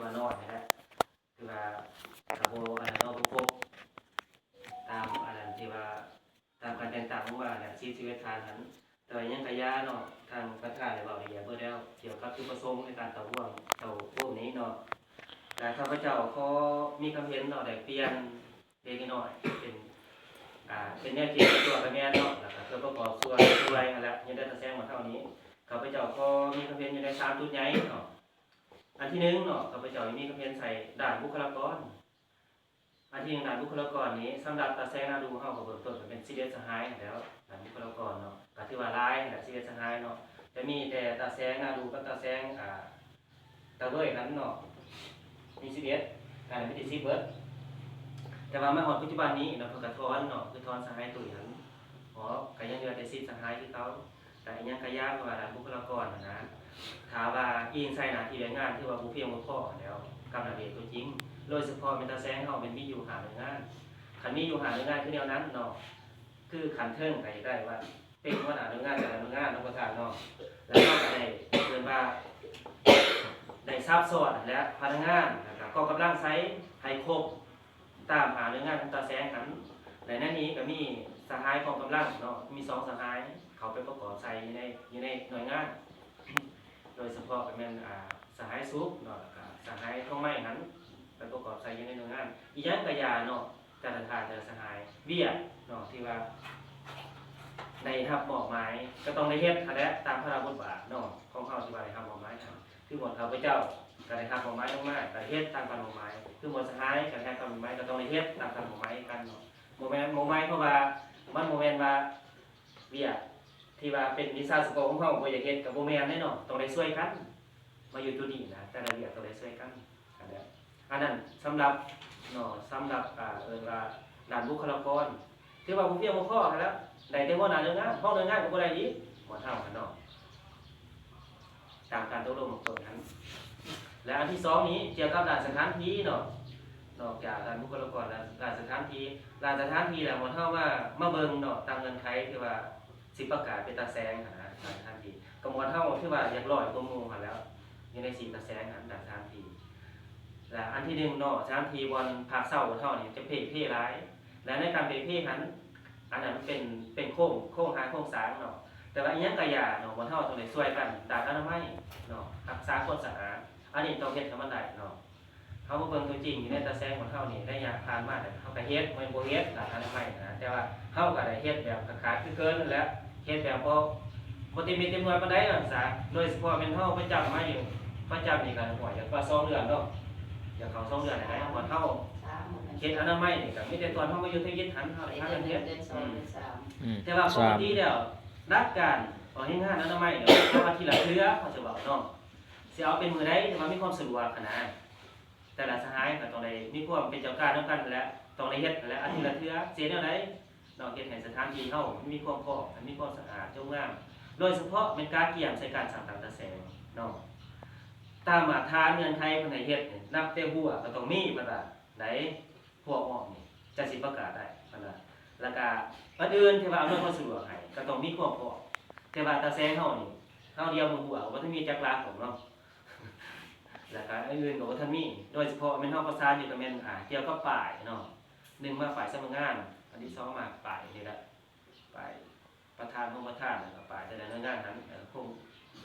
ມານ້ອຍຫັ້ນແຫຼະ ຄືວ່າກະບໍ່ອັນນັ້ນເນາະ ບໍ່ຄົບຕາມອັນນັ້ນທີ່ວ່າ ຕາມການແຕ່ງຕັ້ງລົງມາແຫຼະ ສິບ ສິບເອັດທ່ານຫັ້ນ. ແຕ່ວ່າຫຍັງກະຢ່າເນາະ ທາງປະທານໄດ້ເວົ້າລະອຽດເບິດແລ້ວ ກ່ຽວກັບຈຸດປະສົງໃນການເຕົ້າໂຮມ ເຕົ້າໂຮມນີ້ເນາະ. ແລະ ຂ້າພະເຈົ້າຂໍມີຄຳເຫັນເນາະ ແລກປ່ຽນເລັກນ້ອຍ ເປັນ ອ່າ ເປັນແນວຄິດສ່ວນຕົວກະແມ່ນເນາະ ແລ້ວກະເພື່ອປະກອບສ່ວນຊ່ວຍຫັ້ນແຫຼະ ຢູ່ໃນຕາແສງຂອງເຮົານີ້ ຂ້າພະເຈົ້າຂໍມີຄຳເຫັນຢູ່ໃນສາມຈຸດໃຫຍ່ເນາະ. ອັນທີໜຶ່ງເນາະ ຂ້າພະເຈົ້າມີຄຳເຫັນໃສ່ດ້ານບຸກຄະລາກອນ. ອັນທີໜຶ່ງ ດ້ານບຸກຄະລາກອນນີ້ ສຳລັບຕາແສງນາດູເຮົາກະເບື້ອງຕົ້ນກະເປັນສິບເອັດສະຫາຍຫັ້ນແຫຼ້ວ ດ້ານບຸກຄະລາກອນເນາະ ກະຖືວ່າຫຼາຍຫັ້ນແຫຼະ ສິບເອັດສະຫາຍເນາະ. ຈະມີແຕ່ຕາແສງນາດູກັບຕາແສງ ອ່າ ຕາເວີຍຫັ້ນເນາະ ມີສິບເອັດ ກາຍເປັນສິບເບິດ. ແຕ່ວ່າມາຮອດປັດຈຸບັນນີ້ເນາະ ເພິ່ນກະຖອນເນາະ ຄືຖອນສະຫາຍຕຸ້ຍຫັ້ນອອກ ກະຍັງເຫຼືອແຕ່ສິບສະຫາຍຄືເກົ່າ. ກະອີ່ຫຍັງກະຢ່າ ເພາະວ່າດ້ານບຸກຄະລາກອນຫັ້ນນະ ຖ້າວ່າອີງໃສ່ໜ້າທີ່ແລງງານ ຖືວ່າບໍ່ພຽງບໍ່ພໍຫັ້ນແຫຼ້ວ ກັບໜ້າເວກຕົວຈິງ. ໂດຍສະເພາະແມ່ນຕາແສງເຮົາແມ່ນມີຢູ່ຫ້າໜ່ວຍງານ ຄັນມີຢູ່ຫ້າໜ່ວຍງານຄືແນວນັ້ນເນາະ ຄືຂັ້ນເທິງກະຢາກໄດ້ວ່າເປັນຫົວໜ້າໜ່ວຍງານແຕ່ລະໜ່ວຍງານເນາະ ປະທານເນາະ ແລ້ວເຮົາກະໄດ້ເອີ້ນວ່າ ໄດ້ສັບຊ້ອນຫັ້ນແຫຼະ ພະນັກງານ ແລ້ວກະກອງກຳລັງໃສ່ໃຫ້ຄົບ ຕາມຫ້າໜ່ວຍງານຂອງຕາແສງຫັ້ນ ແລະ ໃນນີ້ກະມີສະຫາຍກອງກຳລັງເນາະ ມີສອງສະຫາຍເຂົ້າໄປປະກອບໃສ່ຢູ່ໃນ ຢູ່ໃນໜ່ວຍງານ ໂດຍສະເພາະກະແມ່ນ ອ່າ ສະຫາຍສຸກເນາະ ແລ້ວກະສະຫາຍທອງໄມ້ຫັ້ນ ໄປປະກອບໃສ່ຢູ່ໃນໜ່ວຍງານ. ອີ່ຫຍັງກະຢ່າເນາະ ແຕ່ລະທ່ານ ແຕ່ລະສະຫາຍ ວຽກເນາະ ທີ່ວ່າໄດ້ຮັບມອບໝາຍ ກະຕ້ອງໄດ້ເຮັດຫັ້ນແຫຼະ ຕາມພາລະບົດບາດເນາະ ຂອງເຮົາທີ່ວ່າໄດ້ຮັບມອບໝາຍຫັ້ນ. ຄືໝວດຂ້າພະເຈົ້າກະໄດ້ຮັບມອບໝາຍລົງມາ ກະເຮັດຕາມການມອບໝາຍ ຄືໝວດສະຫາຍກະໄດ້ຮັບການມອບໝາຍ ກະຕ້ອງໄດ້ເຮັດຕາມການມອບໝາຍຄືກັນເນາະ. ບໍ່ແມ່ນ ບໍ່ໝາຍຄວາມວ່າ ມັນບໍ່ແມ່ນວ່າວຽກທີ່ວ່າເປັນວິຊາສະເພາະຂອງເຮົາ ບໍ່ຢາກເຮັດກະບໍ່ແມ່ນເດ້ເນາະ ຕ້ອງໄດ້ຊ່ວຍກັນ ມາຢູ່ຈຸດນີ້ນະ ແຕ່ລະວຽກຕ້ອງໄດ້ຊ່ວຍກັນຫັ້ນແຫຼະ. ອັນນັ້ນສຳລັບເນາະ ສຳລັບ ອ່າ ເອີ້ນວ່າດ້ານບຸກຄະລາກອນ ຖືວ່າບໍ່ພຽງບໍ່ພໍຫັ້ນແຫຼະ ໄດ້ແຕ່ຫົວໜ້າໜ່ວຍງານ ຮອງໜ່ວຍງານກະບໍ່ໄດ້ອີກ ໝວດເຮົາຫັ້ນເນາະ ຕາມການຕົກລົງເບື້ອງຕົ້ນຫັ້ນ. ແລະ ອັນທີສອງນີ້ກ່ຽວກັບດ້ານສະຖານທີ່ເນາະ ນອກຈາກດ້ານບຸກຄະລາກອນແລ້ວ ດ້ານສະຖານທີ່ ດ້ານສະຖານທີ່ແລ້ວໝວດເຮົາມາ ມາເບິ່ງເນາະ ຕາມເງື່ອນໄຂທີ່ວ່າ ສິປະກາດເປັນຕາແສງຫັ້ນນະ ສະຖານທີ່ ກະໝວດເຮົາຖືວ່າຢາກຮ້ອຍກວ່າໝູ່ຫັ້ນແຫຼ້ວ ຢູ່ໃນສີ່ຕາແສງຫັ້ນ ສະຖານທີ່. ລະອັນທີໜຶ່ງເນາະ ສະຖານທີ່ບ່ອນພັກເຊົາເຮົານີ້ຈະເພເພຫຼາຍ ແລະໃນການເພເພຫັ້ນ ອັນນັ້ນເປັນ ເປັນໂຄງ ໂຄງຮ່າງໂຄງສ້າງເນາະ ແຕ່ວ່າອີ່ຫຍັງກະຢ່າເນາະ ໝວດເຮົາຕ້ອງໄດ້ຊ່ວຍກັນດ້ານອະນາໄມເນາະ ຮັກສາຄວາມສະອາດ ອັນນີ້ຕ້ອງເຮັດໃຫ້ມັນໄດ້ເນາະ. ເຮົາມາເບິ່ງຕົວຈິງຢູ່ໃນຕາແສງຂອງເຮົານີ້ ໄລຍະຜ່ານມານີ້ ເຮົາກະເຮັດ ບໍ່ແມ່ນບໍ່ເຮັດ ດ້ານອະນາໄມຫັ້ນນະ ແຕ່ວ່າເຮົາກະໄດ້ເຮັດແບບຂາດໆເຂີນໆຫັ້ນແຫຼະ ເຮັດແບບບໍ່ ບໍ່ເຕັມເມັດເຕັມໜ່ວຍປານໃດວ່າຊັ້ນສາ. ໂດຍສະເພາະແມ່ນເຮົາປະຈຳມາຢູ່ ປະຈຳນີ້ກະ ໂອ້ຍ ກວ່າສອງເດືອນເນາະ ຢາກເຂົ້າສອງເດືອນແລ້ວ ເຮົາເຮັດອະນາໄມນີ້ກະມີແຕ່ຕອນເຮົາມາຢູ່ທຳອິດຫັ້ນ ເຮົາໄດ້ພາກັນເຮັດ ອືມ ແຕ່ວ່າປົກກະຕິແລ້ວ ຫຼັກການອອກແຮງງານອະນາໄມນີ້ ເຮົາອາທິດລະເທື່ອ ເຮົາຈະເວົ້າເນາະ ຊິເອົາເປັນມື້ໃດທີ່ວ່າມີຄວາມສະດວກຫັ້ນນະ. ແຕ່ລະສະຫາຍກະຕ້ອງໄດ້ມີຄວາມເປັນເຈົ້າການນຳກັນຫັ້ນແຫຼະ ຕ້ອງໄດ້ເຮັດຫັ້ນແຫຼະ ອາທິດລະເທື່ອ. ຊິເຮັດແນວໃດເນາະ ເຮັດໃຫ້ສະຖານທີ່ເຮົາມັນມີຄວາມພ້ອມ ໃຫ້ມີຄວາມສະອາດ ໂຈງງາມ ໂດຍສະເພາະແມ່ນກະກຽມໃສ່ການສ້າງຕັ້ງຕາແສງເນາະ. ຕາມມາດຖານເງື່ອນໄຂເພິ່ນໃຫ້ເຮັດນີ້ ນັບແຕ່ຮົ້ວກະຕ້ອງມີ ເພິ່ນວ່າ ໃດ ຮົ້ວອ້ອມນີ້ ຈັ່ງຊິປະກາດໄດ້ ເພິ່ນວ່າ. ລະກະອັນອື່ນທີ່ວ່າອຳນວຍຄວາມສະດວກໃຫ້ ກະຕ້ອງມີຄວາມພ້ອມ ແຕ່ວ່າຕາແສງເຮົານີ້ ເຮົາດຽວມື້ຮົ້ວກະບໍ່ທັນມີຈັກຫຼັກດອກເນາະ. ແລ້ວກະອັນອື່ນກະບໍ່ທັນມີ ໂດຍສະເພາະແມ່ນເຮົາປະສານຢູ່ກະແມ່ນ ອ່າ ກ່ຽວກັບປ້າຍເນາະ ໜຶ່ງມາປ້າຍສຳນັກງານ ອັນທີສອງມາປ້າຍນີ້ແຫຼະ ປ້າຍປະທານ ຮອງປະທານ ແລ້ວກະປ້າຍແຕ່ລະໜ່ວຍງານຫັ້ນ ເອີ ໂຄງ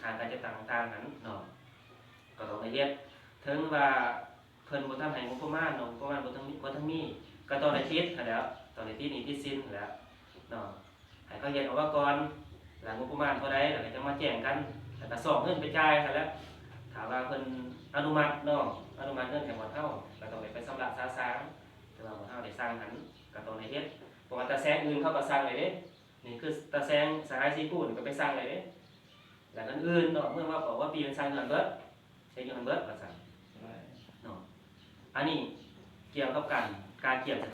ຮ່າງການຈັດຕັ້ງຕ່າງໆຫັ້ນເນາະ ກະຕ້ອງໄດ້ເຮັດ ເຖິງວ່າເພິ່ນບໍ່ທັນໃຫ້ງົບປະມານເນາະ ງົບປະມານບໍ່ທັນມີ ບໍ່ທັນມີ ກະຕ້ອງໄດ້ຕິດຫັ້ນແຫຼ້ວ ຕ້ອງໄດ້ຕິດໜີ້ຕິດສິນຫັ້ນແຫຼ້ວເນາະ. ໃຫ້ເຂົາເຮັດອອກມາກ່ອນ ລະງົບປະມານເທົ່າໃດ ລະກະຈັ່ງມາແຈ້ງກັນ ລະກະຊອກເງິນໄປຈ່າຍຫັ້ນແຫຼະ. ຖ້າວ່າເພິ່ນອະນຸມັດເນາະ ອະນຸມັດເງິນໃຫ້ໝວດເຮົາ ກະຕ້ອງໄດ້ໄປຊຳລະສະສາງ ແຕ່ວ່າໝວດເຮົາໄດ້ສັ່ງຫັ້ນ ກະຕ້ອງໄດ້ເຮັດ ເພາະວ່າຕາແສງອື່ນເຂົາກະສັ່ງແລ້ວເດ້ ນີ້ຄືຕາແສງສະຫາຍສີຄູນກະໄປສັ່ງແລ້ວເດ້ ລະອັນອື່ນເນາະ ເມືອງວ່າປອກວ່າປີເພິ່ນສັ່ງຢູ່ຫັ້ນເບິດ ເຮັດຢູ່ຫັ້ນເບິດວ່າຊັ້ນເນາະ. ອັນນີ້ກ່ຽວກັບການ ການກຽມ